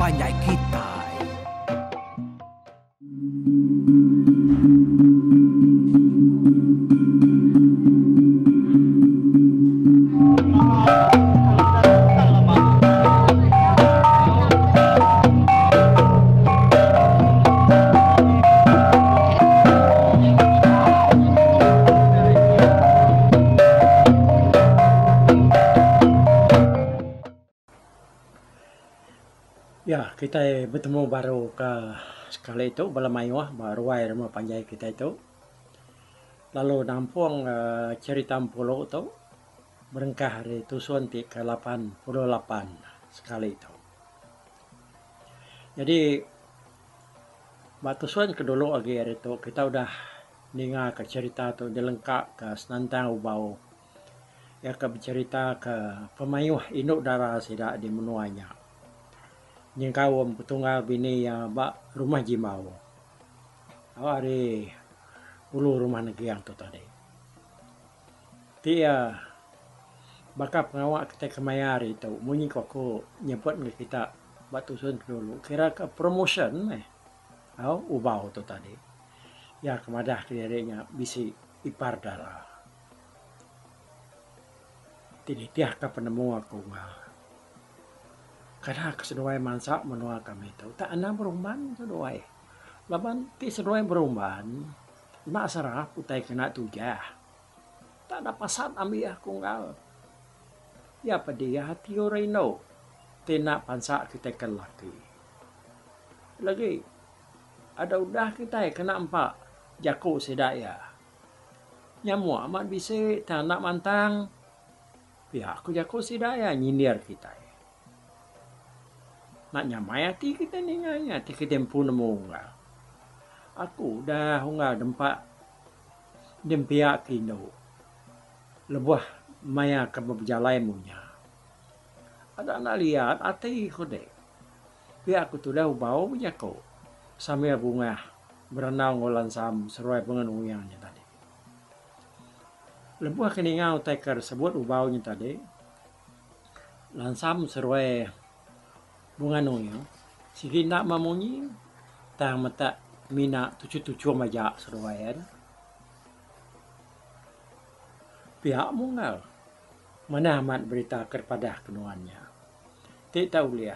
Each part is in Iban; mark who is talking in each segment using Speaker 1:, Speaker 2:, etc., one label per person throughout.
Speaker 1: panjai kitai.
Speaker 2: Ya, kitai betemu baru ke sekali tu bala mayuh ba ruai rumah panjai kitai tu. Lalu nampung uhh cherita Empulu tu berengkah ari tusun ti ke 88 sekali tu. Nyadi ba tusun ke dulu agi ari tu kita udah ninga ka cherita tu dilengka ka senentang ubau iya ke becherita ke pemayuh indu dara sida di menua nya. Nyengkaum petunggal bini iya ba Rumah Jimbau ari ulu Rumah Neging tu tadi. Ti iya baka pengawa kitai kemaya hari tu munyi ku aku nyebut ngagai kita ba tusun ke dulu kira ke promotion meh au ubau tu tadi. Iya ke madah kediri nya bisi ipar dara. Ti nitih ka penemu aku enggau kada ke seduai mansa menua kami tu tak anang berumban seduai laban ti seduai berumban enda serap utai kena tujah. Tak ada pasat ambi aku enggau. Iya pedih ati orang indu ti enda pansa kitai ke lelaki. Lagi ada udah kitai kena empa jaku sida iya. Nyamuk amat bisi tang enda mantang pia ku jaku sida iya nyindir kitai. Enda nyamai ati kitai ninga iya ti kitai empu nemu enggau. Aku udah unggal dempa Nembiak ke indu lebuh maya ke bejalai munya. Ada enda liat ati ku dek. Pia ku tudah ubau bejaku sambil bungah berandau enggau lansam seruai pengen uyang nya tadi. Lebuh ke ninga utai ke disebut ubau nya tadi, lansam seruai bunga nuyang sigi enda memunyi tang meta mina tuchum-tuchum aja seduai iya nya. Pia munggal manah amat berita ke dipadah ke nuan nya. Ti tau ulih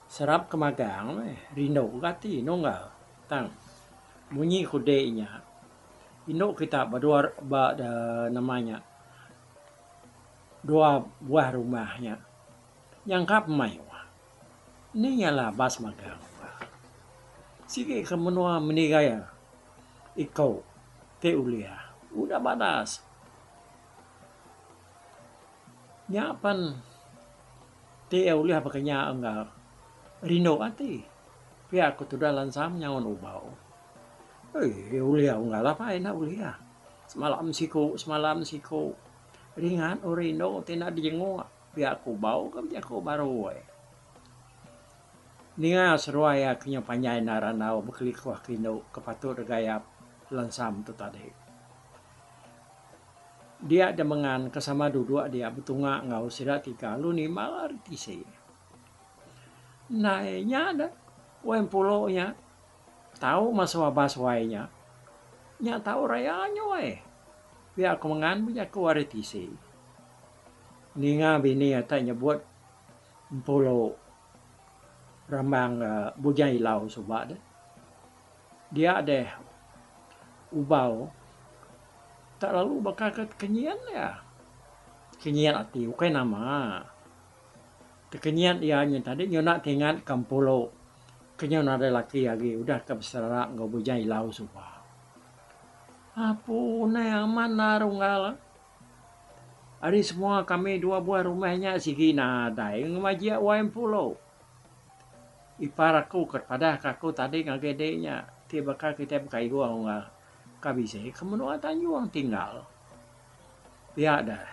Speaker 2: serap ke magang meh rindu ga ati nunggal tang munyi ku dik nya indu kita ba dua ba nama nya dua buah rumah nya nyangka pemayuh. Ni nya lah bas magang. Sigi ke menua menigai iko ti ulih udah badas. Nya pen ti iya ulih baka nya enggau rindu ati. Pia ku tudah lansam nyaun ubau. Eii ulih unggal apai enda ulih. Semalam siku semalam siku ringat orang indu ti enda dijenguk. Pia ku bau ke bejaku baru ai. Ninga seruai iya ke nyau panjai enda randau bekelikuh ke indu ke patut regayap lensam tu tadi. Dia demengan ke sama duduk dia betunga enggau sida tiga lalu nimbal ari tisi. Ndai nya deh wai empulo nya tau masu abas wai nya. Nya tau raya nya wai. Pia ku mengan bejaku ari tisi. Ninga bini atai nyebut Empulu rambang Bujang Ilau suba deh. Dia deh ubau tak lalu baka ke tekenyit iya. Tekenyit ati ukai nama. Tekenyit iya nya tadi nyuna tingat ke Empulu ke nyau nadai laki agi udah ke beserara enggau Bujang Ilau suba. Apu neh aman runggal. Ari semua kami dua buah rumah nya sigi nadai ngemajik wai empulo. Ipar aku ke padah ka aku tadi ngagai dik nya ti baka kitai bekayuh enggau ka bisi ke menua Tanjung tinggal. Pia deh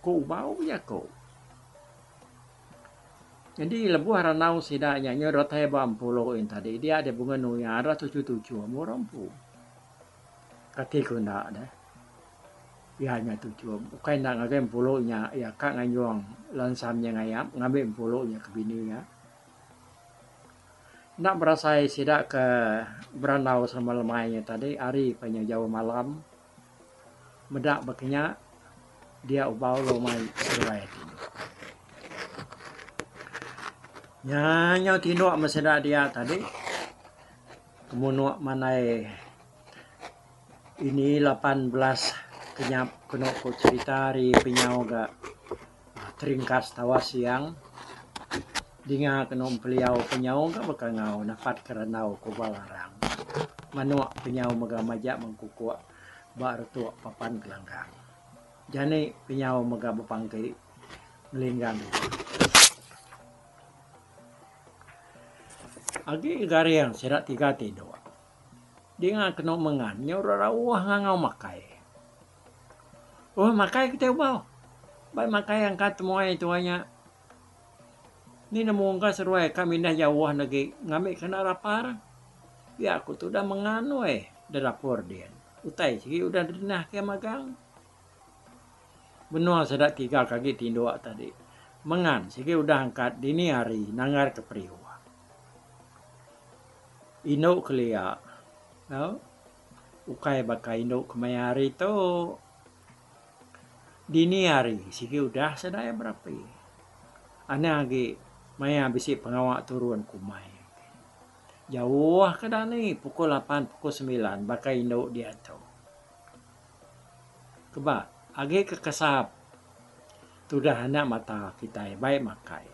Speaker 2: ku ubau bejaku. Nyadi lebuh randau sida nya nyau datai ba empulo yen tadi dia deh bunga nuya ira tuchu-tuchu murah empu. Kati ku enda deh. Iya nya tuchum. Ukai enda ngagai empulu nya iya ka nganjung lansam nya ngayap ngambi empulu nya ke bini iya. Enda berasai sida ke berandau selama lemai nya tadi hari pa nya jauh malam meda baka nya dia ubau lalu mai seduai tinduk. Nya nyau tinduk meh sida dia tadi kemunuk mandai ini 18 kenyap kenu ku cherita ari pinyau ga. Teringkas tawas siang dinga kenu empeliau penyau ga bekangau nepat ke randau ku ba larang. Manuk penyau mega majak mengkukuk ba retuk papan gelanggang. Jani penyau mega bepangki ngelinggang diri. Agi garing sida tiga tinduk. Dinga kenu mengan nyau rerauh ngangau makai. Oh makai kitai ubau. Bai makai angkat temuai tuai nya. Ni nemu engka seduai ka mindah jauh ne agi ngambi ke enda rapar. Pia ku tudah mengan weh da dapur din. Utai sigi udah dinah ke magang. Benung sida tiga ke agi tinduk tadi. Mengan sigi udah angkat dini hari nanggar ke periuk. Indu kelia. Tau. Ukai baka indu kemaya hari tu. Dini hari sigi udah sida iya berapi. Anang agi maya bisi pengawa turun kumai. Jauh ke dani pukul lapan pukul semilan baka indu diatu. Keba agi ke kesap tudah anak mata kitai bai makai.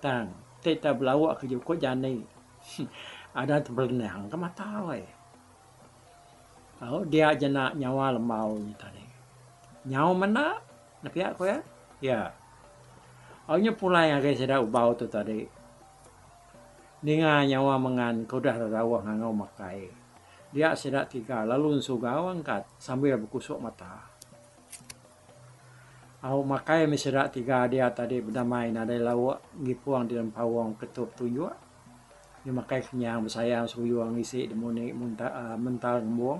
Speaker 2: Tang ti tau belauk ke jukut jani. Ada tebelenang ke mata weh. Au dia jena nyawa lembau nya tadi. Nyau menda ne pia ku iya. Iya. Au nya pulai ngagai sida ubau tu tadi. Ninga nyawa mengan ke udah rerauh ngangau makai. Dia sida tiga lalu ensugau angkat sambil bekusuk mata. Au makai meh sida tiga dia tadi bedamai nadai lauk ngipung di lempaung ketup tunjuk. Nya makai kenyang besayang seruyung isi demuni mental ngembung.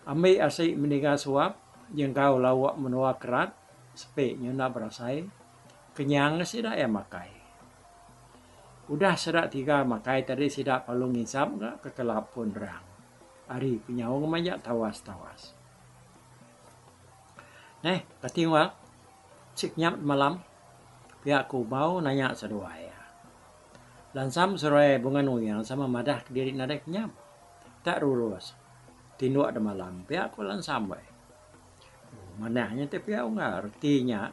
Speaker 2: Ambi asi meniga suap nyengkau lauk menua kerat sepi nya enda berasai kenyang ne sida iya makai. Udah sida tiga makai tadi sida perlu nginsap ga kekelap pun rang. Ari penyau ngemajak tawas-tawas. Neh, kati wak sik nyap demalam pia ku Bau nanya seduai iya. Lansam seduai Bunga Nuing sama madah kediri nadai kenyap. Tak rurus tinduk demalam pia ku Lansam weh. Manah nya ti pia unggal reti nya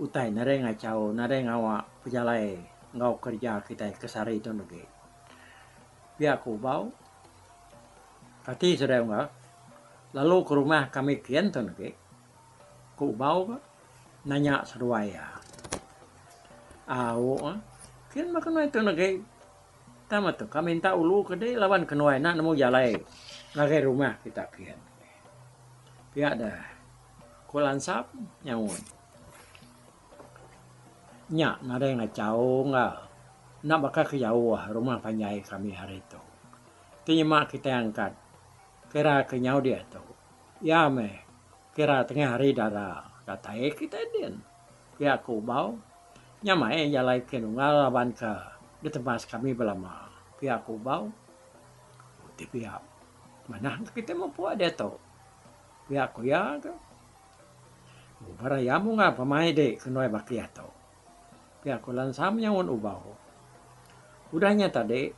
Speaker 2: utai nadai ngachau nadai ngawa pejalai enggau kereja kitai ke sehari tu legi. Pia ku Bau. Kati seduai unggal. Lalu ke rumah kami kin tu agi, ku Ubau ke nanya seduai iya. Au ah, kin meh kenuai tu agi. Tang meh tu ka minta ulu ke dih laban kenuai enda nemu jalai ngagai rumah kita kin. Pia deh, ku Lansap nyaut. Nya nadai ngachau enggau enda baka ke jauh rumah panjai kami hari tu. Ti nyema kitai angkat. Kira ke nyau diatu. Iya meh kira tengah hari dara datai kitai din. Pia ku Ubau. Nya mai jalai ke nunggal laban ke ditebas kami belama. Pia ku Ubau. Ti pia manah ke kitai mupuk diatu. Pia ku iya ke. Ubar ayam unggal pemai dik ke nuai bakih tu. Pia ku Lansam nyaut Ubau. Udah nya tadi,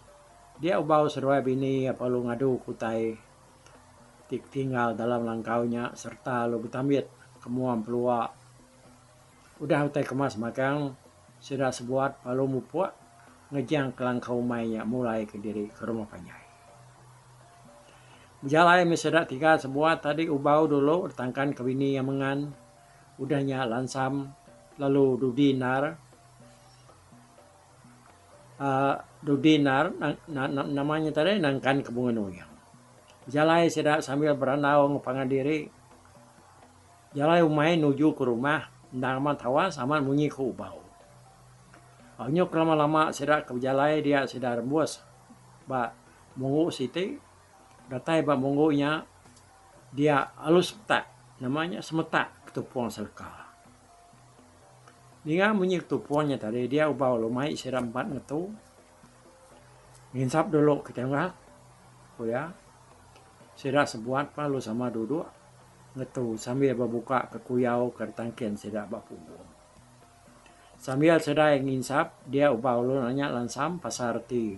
Speaker 2: dia Ubau seduai bini iya perlu ngadu ke utai ti tinggal dalam langkau nya sereta lalu betambit ke mua empelua. Udah utai kemas magang, sida sebuat lalu mupuk ngejang ke langkau umai nya mulai ke diri ke rumah panjai. Bejalai meh sida tiga sebuat tadi Ubau dulu ditangkan ke bini iya Mengan. Udah nya Lansam lalu dudi endar uhh dudi endar nama nya tadi nangkan ke Bunga Nuing. Bejalai sida sambil berandau enggau pangan diri. Jalai umai nuju ke rumah endang amat tawas amat munyi ke ubau. Nyuk lama-lama sida ke bejalai dia sida rembus ba munggu siti datai ba munggu nya. Dia alu setak nama nya semetak ketupung seleka. Ninga munyi ketupung nya tadi dia ubau lalu mai sida empat ngetu. Nginsap dulu kitai unggal, ku iya. Sida sebuat pan lalu sama duduk ngetu sambil bebuka ke kuyau ke ditangkin sida ba punggung. Sambil sida iya nginsap, dia uba ulun nanya Lansam pasal reti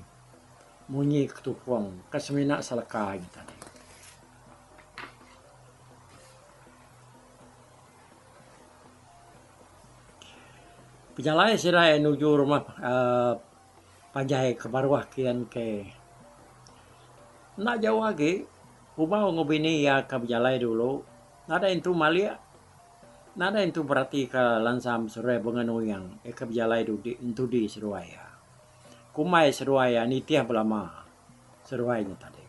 Speaker 2: munyi ketupung ke semina seleka nya tadi. Pejalai sida iya nuju rumah uhh panjai ke baruh kian ke enda jauh agi ubau enggau bini iya ke bejalai dulu nadai entu malik nadai entu beratika lansam seduai bengan uyang iya ke bejalai dudi entudi seduai iya. Kumbai seduai iya nitih belama seduai nya tadi.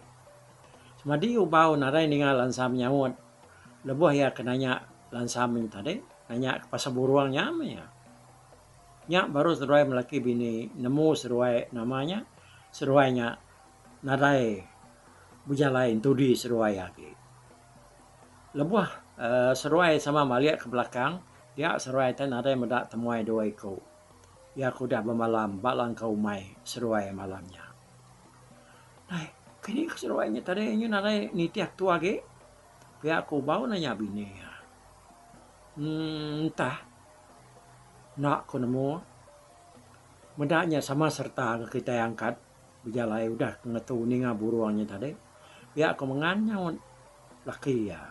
Speaker 2: Semadi ubau nadai ninga lansam nyaut lebuh iya ke nanya lansam nya tadi nanya pasal burung nya meh iya. Nya baru seduai melaki bini nemu seduai nama nya seduai nya nadai bejalai entudi seduai agi. Lebuh uhh seduai sama malik ke belakang dia seduai te nadai meda temuai dua iku iya ke udah bemalam ba langkau umai seduai malam nya. Ai kini ke seduai nya tadi nyu nadai nitih ketua agi pia ku bau nanya bini iya. Emm entah. Enda ku nemu. Meda nya sama sereta ke kitai angkat bejalai udah ke ngetu ninga burung nya tadi. Pia ku mengan nyaut laki iya.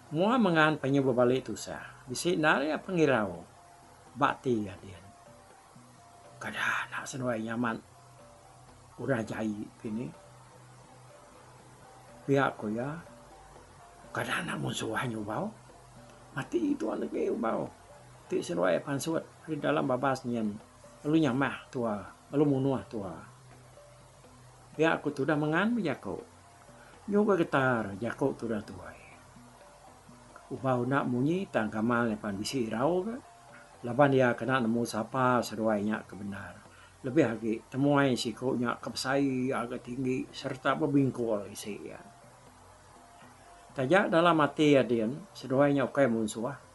Speaker 2: Mua mengan penyu bebali tusah. Bisi enda iya pengirau ba ati iya din. Kada enda seduai nya amat udah jai kini. Pia ku iya, kada enda munsuh nyubau. Mati tuan agi ubau ti seduai pansut ari dalam babas nyin lalu nyamah tua lalu munuh tua. Pia ku tudah mengan bejaku. Nyu ga getar jaku tudah tuai. Ubau enda munyi tang gamal iya pan bisi irau ga laban iya kena nemu sapa seduai nya ke bendar. Lebih agi temuai siku nya ke besai aga tinggi sereta bebingkul isi iya. Taja dalam ati iya din, seduai nya ukai munsuh.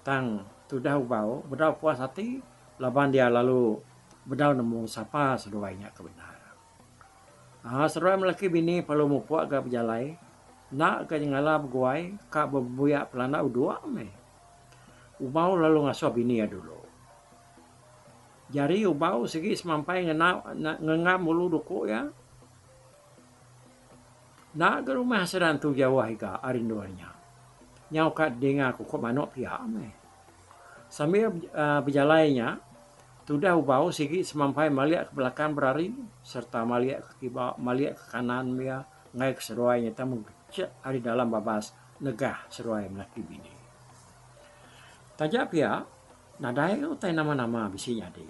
Speaker 2: Tang tudah ubau bedau puas ati laban dia lalu bedau nemu sapa seduai nya ke bendar. Aaa seduai melaki bini perlu mupuk ga bejalai enda ga nyengala beguai ka bebuya pelanda uduk meh. Ubau lalu ngasuh bini iya dulu. Jari ubau sigi semampai ngena ngenggam ulu duku iya. Enda ga rumah sida entu jauh iga ari endur nya. Nyau ka dinga kukuk manuk pia meh. Sambil uhh bejalai nya, tudah ubau sigi semampai malik ke belakang berari sereta malik ke kiba malik ke kanan mia enggai ke seduai nyata mengkechik ari dalam babas negah seduai melaki bini. Taja pia, nadai ga utai nama-nama bisi nyadi.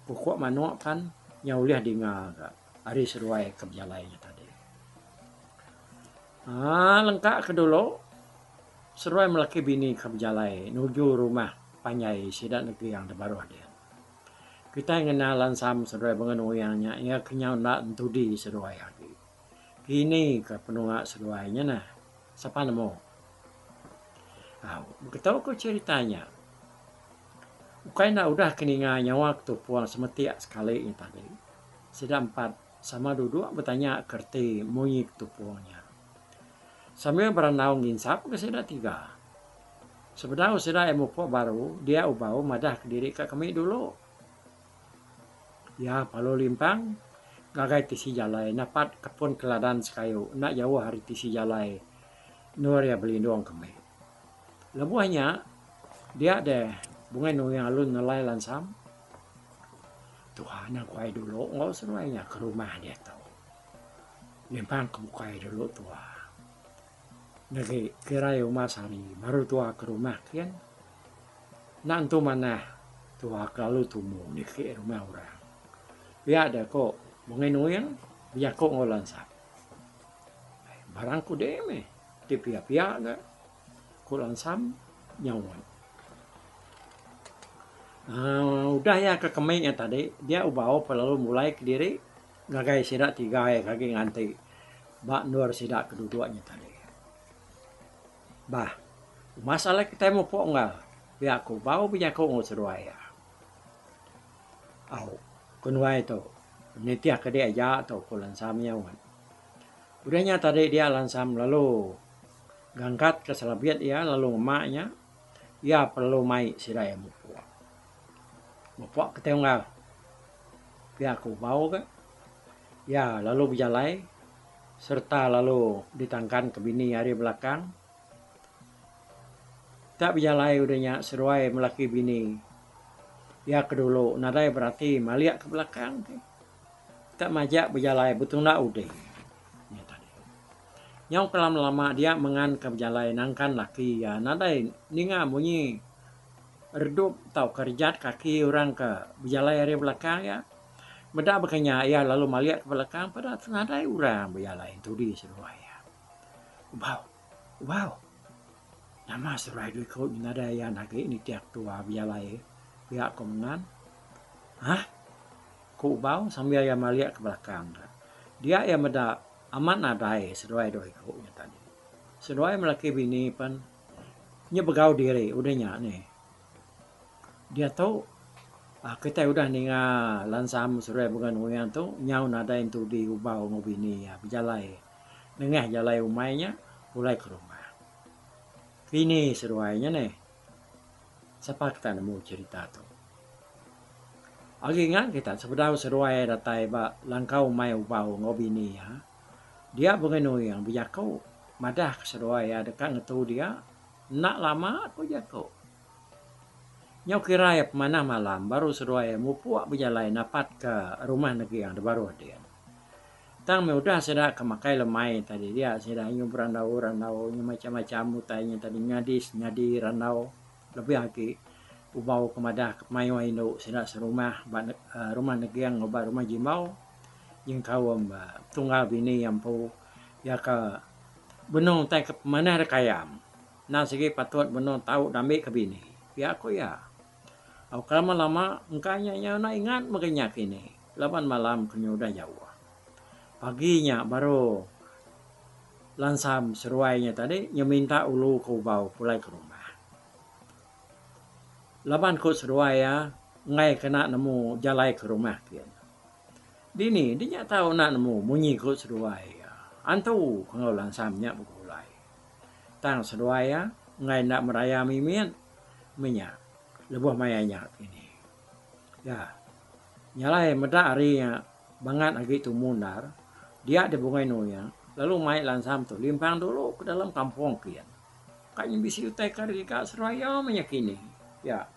Speaker 2: Kukuk manuk pan nyau ulih dinga ga. Ari seduai ke bejalai nya tadi. Aaa lengka ke dulu seduai melaki bini ke bejalai nuju rumah panjai sida neging da baruh din. Kitai ngena lansam seduai bengan uyang nya iya ke nyau enda entudi seduai agi. Kini ka penunga seduai nya neh. Sapa nemu. Au beketu ku cherita nya. Ukai enda udah ke ninga nyawa ketupung semetik sekali nya tadi. Sida empat sama duduk betanya ke reti munyi ketupung nya. Sambil berandau nginsap ke sida tiga. Sebedau sida iya mupuk baru dia ubau madah kediri ka kemi dulu. Iya parlu limpang ngagai tisi jalai napat kepun keladan sekayu enda jauh ari tisi jalai endur iya belindung kemi. Lebuh nya dia deh Bungai Nuing alun nelai lansam. Tuhan aku ai dulu enggau seduai nya ke rumah diatu. Limpang ke bukai dulu tua. Negi kirai uma sehari baru tua ke rumah kin. Enda entu manah tua kelalu tumu niki rumah orang. Pia deh ko Bungai Nuing bejaku enggau Lansam. Barang ku deh meh ti pia-pia ga. Ku Lansam nyaut. Aaa udah iya ke kemi nya tadi dia ubau pelalu mulai kediri ngagai sida tiga iya ke agi nganti ba endur sida ke duduk nya tadi. Bah umas alai kitai mupuk enggau pia ku ubau bejaku enggau seduai iya. Au ku nuai tu. Nitih ke dik aja tu ku Lansam nyaut. Udah nya tadi dia Lansam lalu ngangkat ke selabit iya lalu ngema nya iya perlu mai sida iya mupuk. Mupuk ke tai unggal pia ku Bau ga. Iya lalu bejalai sereta lalu ditangkan ke bini ari belakang. Tak bejalai udah nya seduai melaki bini iya ke dulu nadai berati malik ke belakang ti. Tak majak bejalai betunda udi nya tadi. Nyau ke lama lama dia mengan ke bejalai nangkan laki iya nadai ninga munyi redup tauka rejat kaki orang ke bejalai ari belakang iya. Meda baka nya iya lalu malik ke belakang peda nadai orang bejalai entudi seduai iya. Ubau. Wow! Nama seruai dui ku nadai ayan agi nitih ketua bejalai pia ku Mengan. Hah? Ku Ubau sambil iya malik ke belakang ka. Dia iya meda amat nadai seduai dui ku nya tadi. Seduai melaki bini pen nya begau diri udah nya nih. Diatu kitai udah ninga lansam seduai bengan wang tu nyau nadai entudi Ubau enggau bini iya bejalai. Nengah jalai umai nya pulai ke rumah. Kini seduai nya neh. Sapa kita nemu cherita tu. Agi ingat kita sebedau seduai datai ba langkau umai ubau enggau bini iya, dia Bungai Nuing bejaku madah ke seduai iya deka ngetu dia enda lama ku jaku. Nyau kira iya pemanah malam baru seduai iya mupuk bejalai napatka rumah Neging da baruh din. Tang meh udah sida ke makai lemai tadi dia sida nyu berandau randau nyu macam macam utai nya tadi nyadi senyadi randau lebih agi ubau ke madah ke pemayuh indu sida serumah ba rumah Neging enggau ba rumah Jimbau nyengkaum tunggal bini iya empu iya ke benung tai ke pemanah da kayam enda sigi patut benung tau dambi ke bini pia ku iya. Au ke lama lama engka nya nyau enda ingat mega nya kini laban malam ke nyu udah jauh. Pagi nya baru Lansam seruai nya tadi nyu minta ulu ke ubau pulai ke rumah. Laban ku seruai iya enggai kena nemu jalai ke rumah kin. Dini dinya tau enda nemu munyi ku seduai iya. Antu ke enggau Lansam nya begulai. Tang seduai iya enggai enda meraya mimit. Menya lebuh maya nya kini. Ya. Nya alai meda hari nya bangat agi tumu endar, dia deh Bungai Nuing lalu mai Lansam tu limpang dulu ke dalam kampung kin. Ka nya bisi utai ke digaga seraya menya kini. Ya.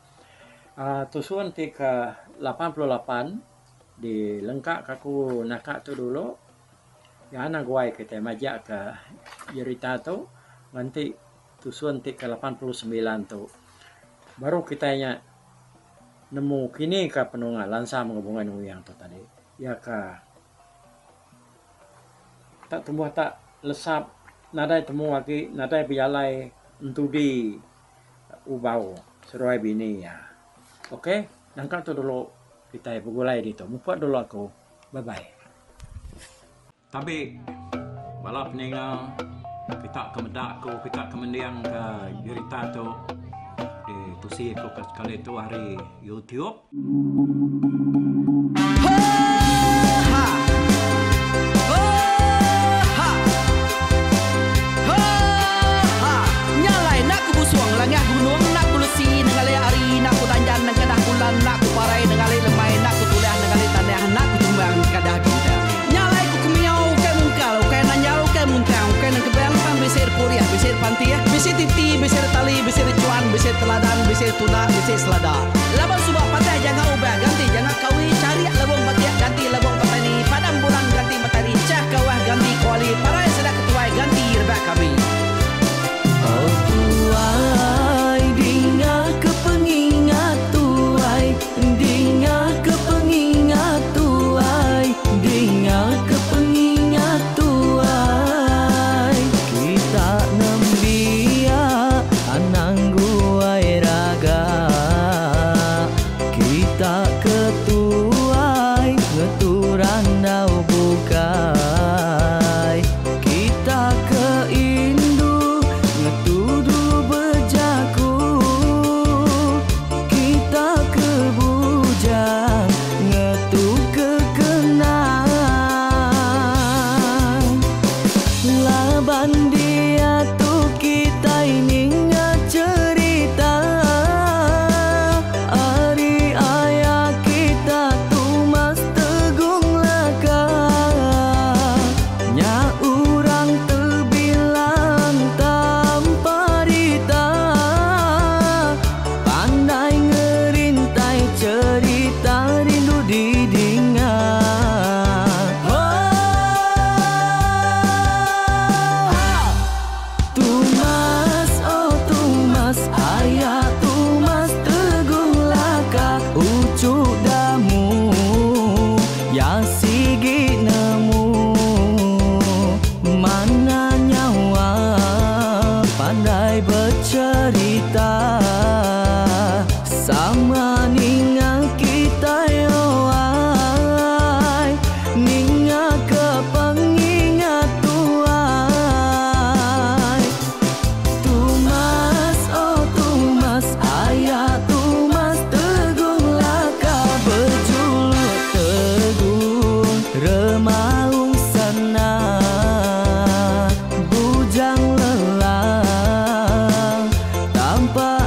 Speaker 2: Aaa tusun ti ke 88 dilengka ka aku naka tu dulu. Ya anang guai kitai majak ka jerita tu nganti Tusun ti ke 89 tu baru kitai nya nemu kini ka penunga lansa mega bungai nuyang tu tadi iya ka tak tumbuh tak lesap nadai temu agi nadai bejalai entudi ubau seduai bini iya. Ok nangka tu dulu kitai begulai ditu mupuk dulu aku bye bye. Tabi bala peninga kita ke meda aku kita ke mending ke jerita tu di tusi aku ke sekali tu ari YouTube.
Speaker 1: Nya alai ku kemiau ukai mungkal, ukai nanjal, ukai muntang, ukai nengkebang tang bisi repurih, bisi repantih, bisi titi, bisi retali, bisi rechuan, bisi teladan, bisi tunda, bisi selada. Laban suba patah janga ubah ganti janga kawi, charik lebung batik ganti lebung petani, padam bulan ganti matari, chah kawah ganti kuali, parai sida ketuai ganti rebak kami.
Speaker 3: Oh tuai dinga ke pengingat tuai Dinga ke pengingat tuai Dinga ke pengingat tuai Kita nembiak anang guai raga Kita ke tuai ngetu randau bukai Kita ke indu.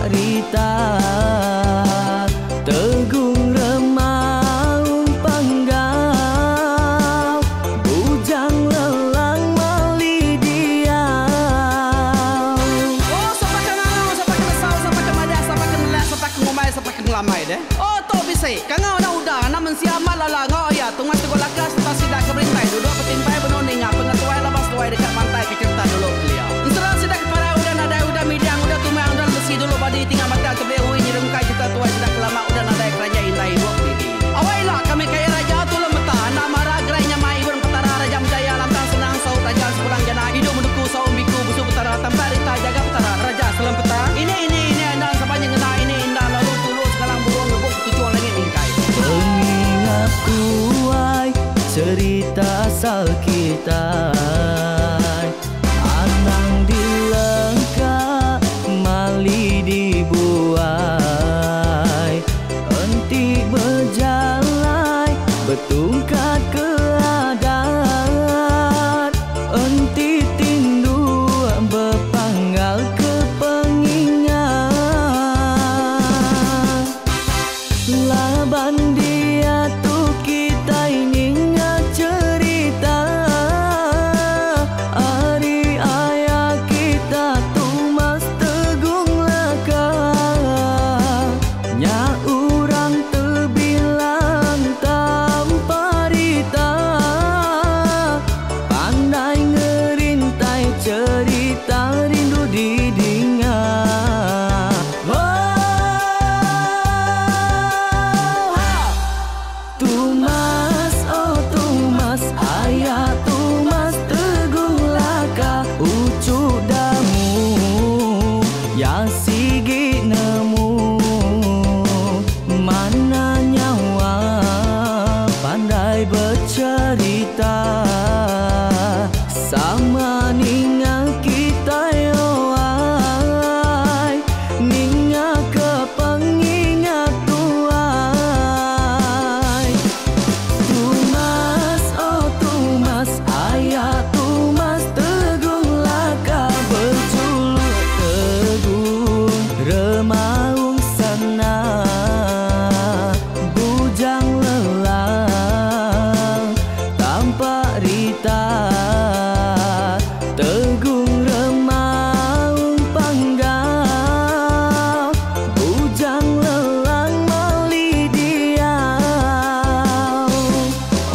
Speaker 3: tampak rita Tegung remaung panggau Bujang lelang mali diau.
Speaker 1: Oh sapa ke ngangau sapa ke nesau sapa ke madah sapa ke nelak sapa ke ngumbai sapa ke ngelamai deh. Oh tu bisi kangau enda udah anak mensia amat lala enggau iya tungai tegul laka sereta sida ke berintai duduk betimpai benung ninga pengetuai laban seduai deka mantai ke cherita dulu kelia. Ensera sida ke parai udah nadai udah midang udah tumang udah lesi dulu badi tinggal mata tebeli ui nyerungkai cherita tuai sida ke lama udah nadai keranjai indai ibuk didi. Awai ila kami kaya raja tulung meta enda mara gerai nyamai ibun petara raja menjaya lantang senang saut raja sepulang jana idup menuku saum biku busu petara tampak rita jaga petara raja selempeta ini ini ini enda sapa nyengena ini inda lalu tulu sengalang burung ngebuk ketuchung langit mingkai.
Speaker 3: Pengingat tuai cerita asal kitai Anang dilengka mali dibuai Enti bejalai betungkat ke adat Enti tindu bepanggal ke pengingat Laban diatu kitai ninga cherita ari aya kita Tumas Tegung Laka Nya orang tebilang tanpa rita Pandai ngerintai cherita rindu didinga Oh ha! Tumas oh Tumas aya Tumas Tegung Laka uchu damu ya sigi nemu Mana nyawa pandai becherita Sama ninga kitai oai Ninga ke pengingat tuai Tumas oh Tumas aya Tumas Tegung Laka bejuluk Tegung Remaung Sana Bujang Lelang tampak rita Tegung Remaung Panggau Bujang Lelang mali diau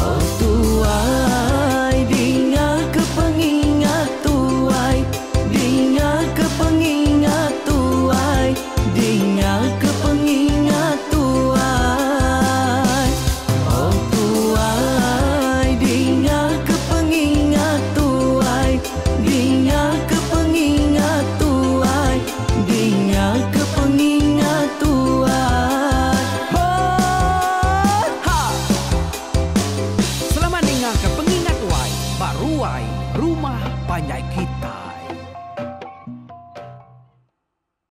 Speaker 3: Oh tuai dinga ke pengingat tuai Dinga ke pengingat tuai Dinga ke pengingat tuai Oh tuai dinga ke pengingat tuai Dinga ke pengingat tuai Dinga ke pengingat tuai
Speaker 1: Oh ha! Selamat ninga ke pengingat tuai ba ruai rumah panjai kita.